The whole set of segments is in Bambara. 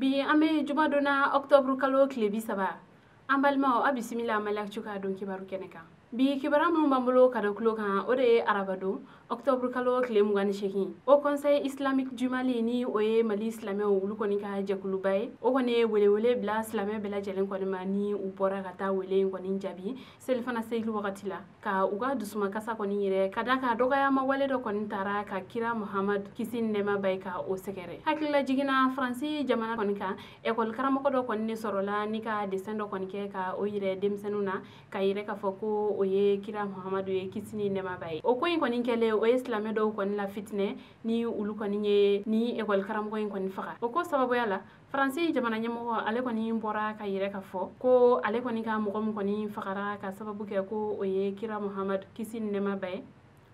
Bi an bɛ jumadon na octobre kalo tile 30. An balimaw, a bisimila Mali Actu ka don kibaru kɛnɛ kan. Bi kibaru minnu b'an bolo ka da tulo kan, o de ye arabadon octobre kalo tile 28. Haut Conseil Islamique du Mali, ni o ye Mali silamɛw olu kɔni ka jɛkuluba ye, o kɔni ye welewele bila silamɛ bɛɛ lajɛlen kɔni ma, ni u bɔra ka taa wele in kɔni jaabi selifana seli wagati la, ka u ka dusumakasa kɔni yɛrɛ ka da ka dɔgɔyama wale dɔ kɔni taara ka kira Muhamadu kisi ni nɛɛma b'a ye ka o sɛgɛrɛ. Hakilila jiginna Faransi jamana kɔni kan, ekɔli karamɔgɔ dɔ kɔni de sɔrɔla ni ka dessin dɔ kɔni kɛ ka o yɛrɛ denmisɛnninw na, ka yɛrɛ k'a fɔ ko o ye kira Muhamadu ye kisi ni nɛɛma b'a ye. O ko in kɔni kɛlen, o ye silamɛ dɔw kɔni la fitinɛ, ni olu kɔni ye ni ekɔli karamɔgɔ in kɔni faga. O ko sababuya la, Faransi jamana ɲɛmɔgɔ ale kɔni bɔra ka yɛrɛ ka fɔ ko ale kɔni ka mɔgɔ min kɔni fagara ka sababu kɛ ko o ye kira Muhamadu kisi ni nɛɛma b'a ye,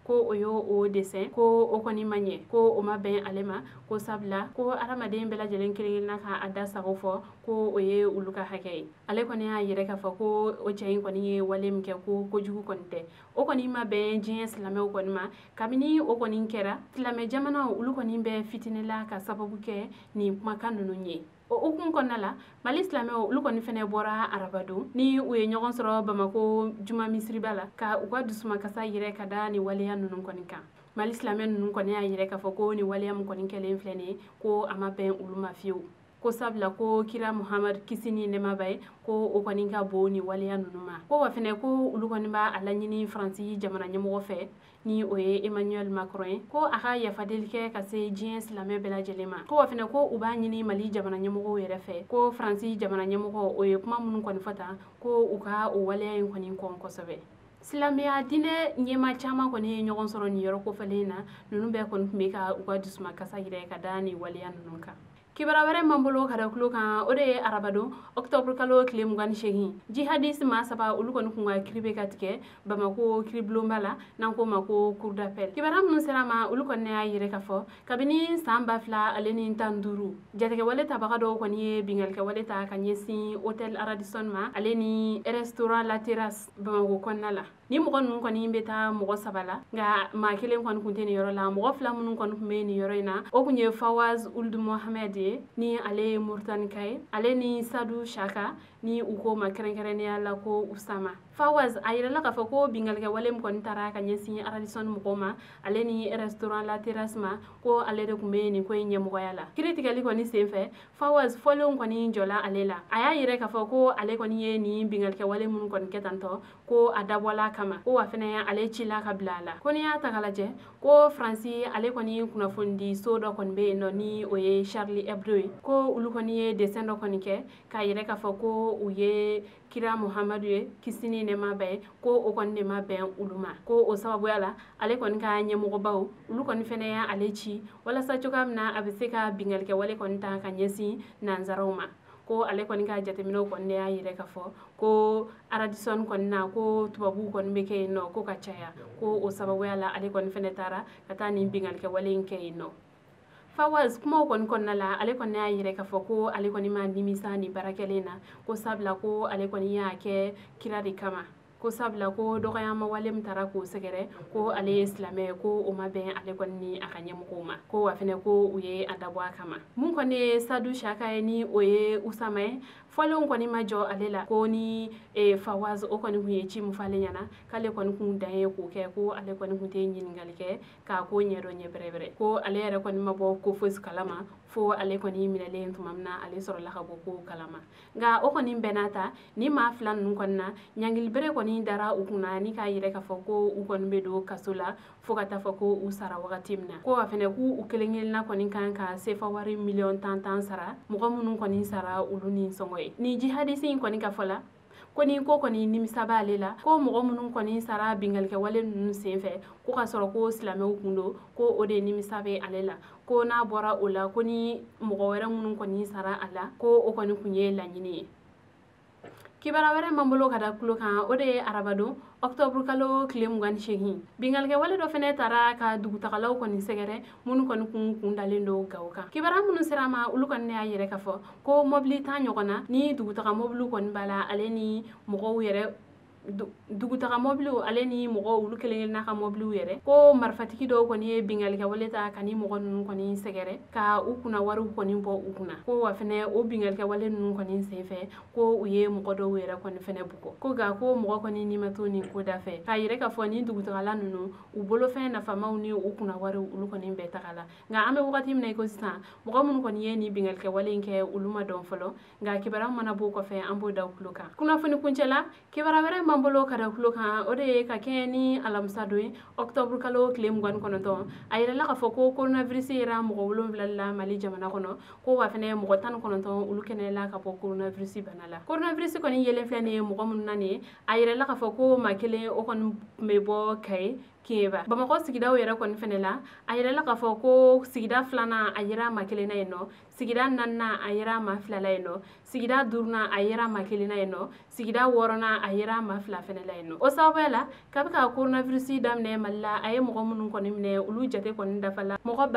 ko o y'o o dessin, ko o kɔni ma ɲɛ, ko o ma bɛn ale ma, ko sabula ko adamaden bɛɛ lajɛlen kelen-kelenna ka a da sago fɔ, ko o ye olu ka hakɛ ye. Ale kɔni y'a yɛrɛ k'a fɔ ko o cɛ in kɔni ye wale min kɛ, ko kojugu kɔni tɛ, o kɔni ma bɛn diɲɛ silamɛw kɔni ma. Kabini o kɔni kɛra, silamɛ jamanaw olu kɔni bɛ fitinɛ la ka sababu kɛ nin kumakan ninnu ye. O hukumu kɔnɔna la, Mali silamɛw olu kɔni fɛnɛ bɔra arabadon, ni u ye ɲɔgɔn sɔrɔ Bamako juma misiriba la, ka u ka dusumakasa yɛrɛ ka da ni waleya ninnu kɔni kan. Mali silamɛ ninnu kɔni y'a yɛrɛ k'a fɔ ko ni waleya min kɔni kɛlen filɛ nin ye, ko a ma bɛn olu ma fiyewu, ko sabula ko kira Muhamadu kisi ni nɛɛma b'a ye, ko o kɔni ka bon ni waleya ninnu ma. Ko wa fɛnɛ ko olu kɔni b'a a laɲini Faransi jamana ɲɛmɔgɔ fɛ, ni o ye Emmanuel Macron ye, ko a ka yafadeli kɛ ka se diɲɛ silamɛ bɛɛ lajɛlen ma. Ko wa fɛnɛ ko u b'a ɲini Mali jamana ɲɛmɔgɔw yɛrɛ fɛ, ko Faransi jamana ɲɛmɔgɔ o ye kuma minnu kɔni fɔ tan, ko u ka o waleya in kɔni kɔn kosɛbɛ. Silamɛya diinɛ ɲɛmaa caman kɔni ye ɲɔgɔn sɔrɔ nin yɔrɔ kofɔlen na. Ninnu bɛɛ kɔni tun bɛ ka u ka dusumakasa yɛrɛ ka da nin waleya ninnu kan. Kibaruya wɛrɛ m'an bolo ka da tulo kan, o de ye arabadon octobre kalo tile 28, jihadiste maa 3 olu kɔni kun ka kiri bɛ ka tigɛ Bamako kiribulonba la, n'an k'o ma ko cour d'appel. Kibaruya minnu sera ma, olu kɔni y'a yɛrɛ k'a fɔ kabini san 2015, jatigɛwale tabaga dɔw kɔni ye binkannikɛwale ta ka ɲɛsin hôtel Radisson ma, ale ni restaurant La Terrasse Bamako kɔnɔna la. Ni mɔgɔ ninnu kɔni bɛ taa mɔgɔ 3 la, nka maa kelen kɔni kun tɛ nin yɔrɔ la. Mɔgɔ 2 minnu kɔni kun bɛ nin yɔrɔ in na, o kun ye Fawaz Ould Mohamed ye, ni ale ye Muritanika ye, ale ni Sadu Shaka, ni u ko ma kɛrɛnkɛrɛnnenya la ko Usama. Fawaz a yirala k'a fɔ ko binkannikɛwale min kɔni taara ka ɲɛsin Radisson mɔgɔw ma, ale ni restaurant La Terrasse ma, ko ale de kun bɛ nin ko in ɲɛmɔgɔya la. Kiri tigɛli kɔni senfɛ, Fawaz fɔlenw kɔni jɔla ale la. A y'a yɛrɛ k'a fɔ ko ale kɔni ye nin binkannikɛwale minnu kɔni kɛ tantɔ, ko a dabɔla kama, ko wa fɛnɛ ale cila ka bila a la. Ko n'i y'a ta k'a lajɛ, ko Faransi ale kɔni kunnafonidi so dɔ kɔni bɛ yen nɔ, ni o ye Charlie Hebdo ye, ko olu kɔni ye dessin dɔ kɔni kɛ k'a yɛrɛ k'a fɔ ko u ye kira Muhamadu ye kisi ni nɛɛma b'a ye, ko o kɔni de ma bɛn olu ma. Ko o sababuya la, ale kɔni ka ɲɛmɔgɔbaw olu kɔni fɛnɛ y'ale ci walasa cogoya min na a bɛ se ka binkannikɛwale kɔni ta ka ɲɛsin nanzaraw ma. Ko ale kɔni ka jateminɛw kɔni y'a yɛrɛ k'a fɔ ko Radisson kɔni na, ko tubabuw kɔni bɛ kɛ yen nɔ ko ka caya, ko o sababuya la ale kɔni fɛnɛ taara ka taa nin binkannikɛwale in kɛ yen nɔ. Fawaz kumaw kɔni kɔnɔna la, ale kɔni y'a yɛrɛ k'a fɔ ko ale kɔni ma nimisa nin baara kɛlen na, ko sabula ko ale kɔni y'a kɛ kira de kama, ko sabula ko dɔgɔyama wale min taara k'o sɛgɛrɛ, ko ale ye silamɛ ye, ko o ma bɛn ale kɔni ni a ka ɲɛmɔgɔw ma, ko wa fɛnɛ ko u ye a dabɔ a kama. Mun kɔni ye Sadu Shaka ye, ni o ye Usama ye, fɔlenw kɔni ma jɔ ale la, ko ni Fawaz o kɔni kun ye ci min fɔ ale ɲɛna, k'ale kɔni kun dan ye k'o kɛ, ko ale kɔni kun tɛ ɲininkali kɛ k'a ko ɲɛdɔn ɲɛ bɛrɛbɛrɛ, ko ale yɛrɛ kɔni ma bɔ ko fosi kalama fo ale kɔni minɛlen tuma min na ale sɔrɔla ka bɔ ko kalama. Nka o kɔni bɛɛ n'a ta, ni maa 2 ninnu kɔni na, ɲangilibere kɔni dara u kunna, ni k'a yɛrɛ k'a fɔ ko u kɔni bɛ don kaso la fo ka taa fɔ ko u sara wagati min na. Ko wa fɛnɛ k'u kelen kelenna kɔni kan ka sefa wari miliyɔn tan tan sara, mɔgɔ minnu kɔni sara olu ni sɔngɔ ye. Ni jihadisi in kɔni ka fɔ la, ko ni ko kɔni nimisa b'ale la, ko mɔgɔ minnu kɔni sara binkannikɛwale ninnu senfɛ, ko k'a sɔrɔ ko silamɛw kun don, ko o de nimisa bɛ ale la, ko n'a bɔra o la, ko ni mɔgɔ wɛrɛ minnu kɔni sara a la, ko o kɔni kun ye laɲini ye. Kibaruya wɛrɛ m'an bolo ka da tulo kan, o de ye arabadon octobre kalo tile 28, binkannikɛwale dɔ fɛnɛ taara ka dugutagalaw kɔni sɛgɛrɛ, minnu kɔni kun dalen don Gawo kan. Kibaruya minnu sera ma, olu kɔni y'a yɛrɛ k'a fɔ ko mɔbili 10 ɲɔgɔn na, ni dugutaga mɔbiliw kɔni b'a la, ale ni mɔgɔw yɛrɛ dugutaga mɔbiliw ale ni mɔgɔw olu kelen kelenna ka mɔbiliw yɛrɛ, ko marifatigi dɔw kɔni ye binkannikɛwale ta ka ni mɔgɔ ninnu kɔni sɛgɛrɛ ka u kunna wariw kɔni bɔ u kunna. Ko wa fɛnɛ o binkannikɛwale ninnu kɔni senfɛ ko u ye mɔgɔ dɔw yɛrɛ kɔni fɛnɛ bugɔ. Ko nka ko mɔgɔ kɔni ni ma to nin ko da fɛ, k'a yɛrɛ k'a fɔ ni dugutagala ninnu u bolofɛn nafamaw ni u kunna wariw olu kɔni bɛɛ taga la. Nka an bɛ wagati min na i ko sisan, mɔgɔ minnu kɔni ye nin binkannikɛwale in kɛ olu ma dɔn fɔlɔ, nka kibaruya mana b'o kɔfɛ an b'o da tulo kan. Kunnafoni kuncɛ la, kibaruya wɛrɛ m'an bolo ka da tulo kan, o de ye ka kɛɲɛ ni alamisa don ye octobre kalo tile 29, a yirala k'a fɔ ko coronavirus yera mɔgɔ 7 la Mali jamana kɔnɔ, ko wa fɛnɛ mɔgɔ 19 olu kɛnɛyala ka bɔ coronavirus bana la. Coronavirus kɔni yelen filɛ nin ye mɔgɔ minnu na nin ye, a yirala k'a fɔ ko maa kelen o kɔni tun bɛ bɔ Kayi Keba. Bamakɔ sigidaw yɛrɛ kɔni fɛnɛ la, a yirala k'a fɔ ko sigida 2nan a yera maa kelen na yen nɔ, sigida 4nan a yera maa 2 la yen nɔ, sigida 5nan a yera maa kelen na yen nɔ, sigida 6nan a yera maa 2 fɛnɛ la yen nɔ. O sababuya la, kabi ka coronavirus daminɛ Mali la, a ye mɔgɔ minnu kɔni minɛ olu jate kɔni dafa la mɔgɔ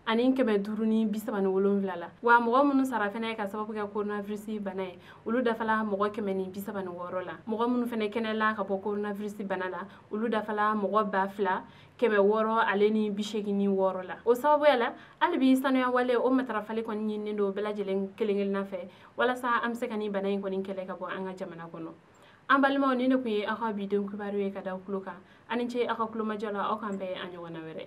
3537 la. Wa mɔgɔ minnu sara fɛnɛ ka sababu kɛ coronavirus bana ye, olu dafala mɔgɔ 136 la. Mɔgɔ minnu fɛnɛ kɛnɛla ka bɔ coronavirus bana la, olu dafala mɔgɔ 2686 la. O sababuya la, hali bi sanuya wale o matarafali kɔni ɲininen don bɛɛ lajɛlen kelen kelenna fɛ walasa an bɛ se ka nin bana in kɔni kɛlɛ ka bɔ an ka jamana kɔnɔ. An balimaw, nin de tun ye aw ka bi don kibaru ye ka da tulo kan. Aw ni ce aw ka kulomajɔ la, aw k'an bɛn a ɲɔgɔnna wɛrɛ.